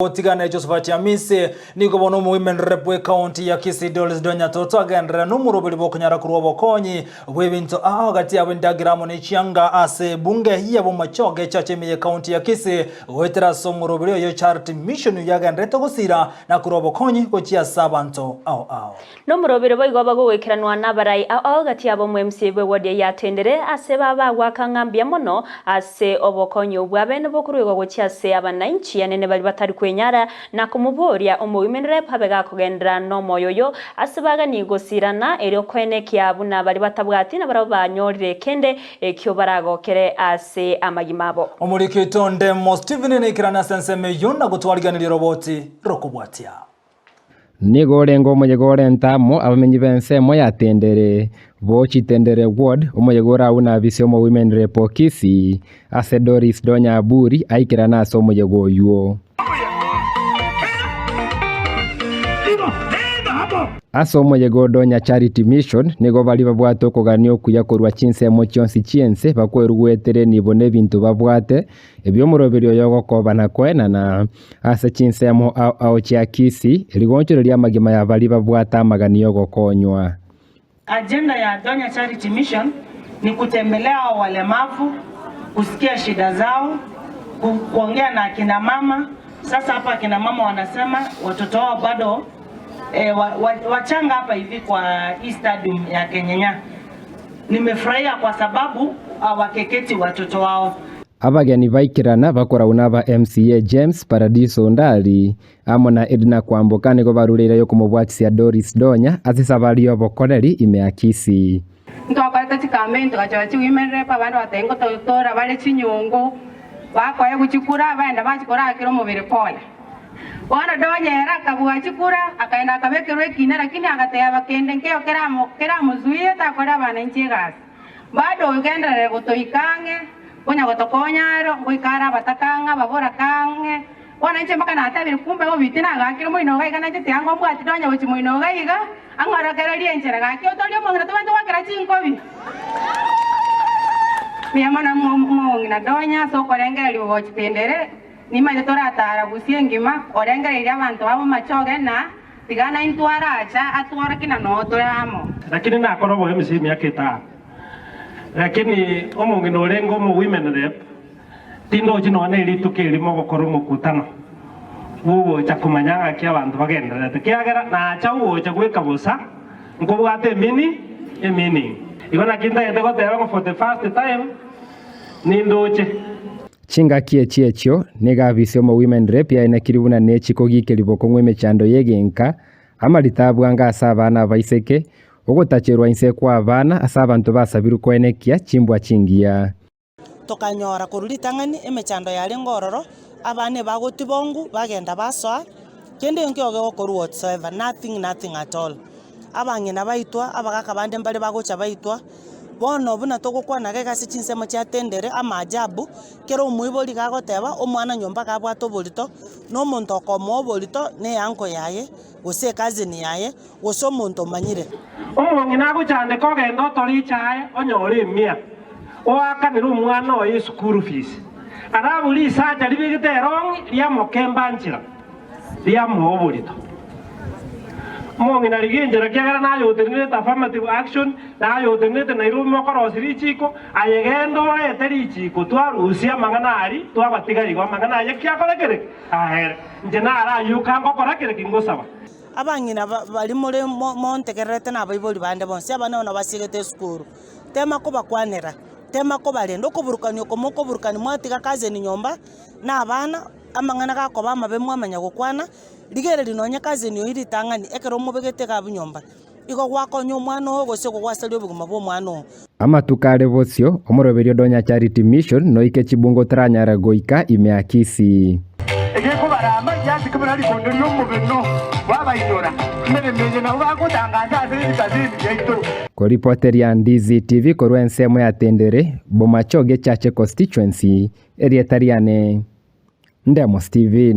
Gotigana Josephat Amisi nigo bono omoimenere bw'ekaunti ya Kisii Doris Donya Toto agenderere nomoroberi bw'okonyara korwa obokonyi bw'ebinto ao gati yabo endagera amo ne chianga ase ebunge ya Bomachoge echache ime y'ekaunti ya Kisii goetera ase omoroberi oyo Charity Mission oyio agendererete gosira na korwa obokonyi gochia ase abanto ao ao. Nomoroberi boigo bagogoikeranwa nabarai ao ao gati yabo omo-MCA bw'ewodi eyio atendire ase babagwaka ng'a mbuya mono ase obokonyi obwo abene bokoruegwa gochia ase abanainchi anene baria batari kwenyara na komoboria omo-women rep abe gakogenderera nomoyo oyo ase bagani gosirana erio koenekia buna baria batabwati nabarabwo banyorire kende ekio baragokere ase amagima abo. Omoriki oito Ndemo Stephen naikerane ase ensemo eyio na gotwariganiria oroboti rokobwatia. Nigo orenge omoyega orente amo abamenyi b'ensemo ya Tendere, Bochi Tendere Ward, omoyega ore agwo nabise omowomen rep o Kisii, ase Doris Donya Aburi aikerane ase omoyega oywo. Ase omoyega o Donya Charity Mission nigo baria babwate okogania okuya korwa chinsemo chionsi chi'ense bakweruguetera enibo na ebinto babwate, ebi'omoroberi oyo ogokoba na koenana. Ase chinsemo ao ao chia Kisii, rigonchoro ri'amagima ya baria babwate amagani y'ogokonywa. Agenda ya Donya Charity Mission ni kutembelea hao walemavu, kusikia shida zao, kuongea na akina mama. Sasa hapa akina mama wanasema watoto wao bado eh, wachanga hapa hivi kwa hii stadium ya Kenyenya. Nimefurahia kwa sababu hawakeketi watoto wao. Abageni baikerana bakoragwa naba MCA James Paradiso Ondari amo na Edna Kwamboka nigo barureire yokomobwatisia Doris Donya ase esabari y'obokoreri ime ya Kisii. Ntwakorete chikampeini togachora chiwomen rep abande bagateba ngototora bare chinyongo bakoegwa chikura baenda bachikora akere omobere pole. Bono Donya ere akabua chikura akaenda akabekerwa ekina lakini agateba kende nkeiyo keramo keramozuie takore abananchi egasi. Bado ogenderere gotoika ang'e, konya gotokonya aro, ngoika are abataka ang'e, ababoraka ang'e. Bono inche mpaka natabire, kumbe obitie nagakire moino iga iga, nainche tiga ngombwati Donya gochia moino iga iga, ang'orokererie enchera. Gaki otorie omong'ina tobwenerete goakera chinkobi. Mbuya mono omong'ina Donya ase okorengereria gochitendere, nimanyete toratara gusii engima, orengereirie abanto babo machoge na Tiga naintwe aracha atworokie na noo tore amo. Lakini nakora oboemisi emiaka etano, lakini omong'ina orenge omo women rep tindochi nonya ne rituko erimo ogokora omokutano bw'ogocha komanya ng'aki abanto bagendererete, kiagera nacha ogocha goika bosa nkobwate emini emeaning. Igo naki ntagete goteba ng'a for the first time nindoche. Chingaki echi echio, nigo abise omo women rep yaenekiri buna nechikogikeria bokong'u emechando y'egenka, amarita abwango ase abana abaiseke, ogotacherwa inse kw'abana ase abanto basabirwe koenekia chimbwa chingiya. Tokanyora korwa ritang'ani emechando yarenge ororo, abana ebagotibongwa bagenda basoa, kende nkio gegokorwa whatsoever, nothing nothing at all. Abang'ina baitwa, abagaka bande mbare bagocha baitwa, Bono buna togokwana iga ase chinsemo chia tendere amaajabu, kera omoibori iga agoteba, omwana nyomba iga abwate oborito, na omonto okomoa oborito na eanko yaye, gose ecousin yaye, gose omonto omanyire. Omong'ina agochandeka ogende otore echae onyore emia, oakanere omwana oye eschool fees. Alafu risacha ribegete erong'i riamokemba nchera. riamoa oborito. Omong'ina rigia enchera ekiagera naye otenenerete affirmative action, naye otenenerete Nairobi mokorosia richiko, aye genda orete richiko twarusia amang'ana aria twabatiga igo amang'ana ayio ki akore kere ki? Ahere. Inche naro ayio ka ngokora kere ki ngosaba. Abang'ina baria more montegererete na abaibori bande bonsi, abana bono basiegete esukuru, tema kobakwanera, tema kobarenda, okoburukania oko mokoburukania mwatiga cousin nyomba, na abana. Amang'ana gakoba amabe mwamanya gokwana, rigereria nonye cousin oyio ritang'ani ekero omobegete iga abwo nyomba, igo gwakonya omwana oo gose igo gwasaria obogima bwa omwana oo. Amatuko are bosio, omoroberio Donya Charity Mission noike chibungo otaranyare goika ime ya Kisii. Egekobaraama giasike buna rikondo ri'omobeno bw'abainyora, emeremo eye nabo bagotangaza ase ebikazini biaito. Koripoteria Ndizi TV korwa ensemo ya Tendere, Bomachoge Chache Constituency, Erieta riane Ndemo Steven.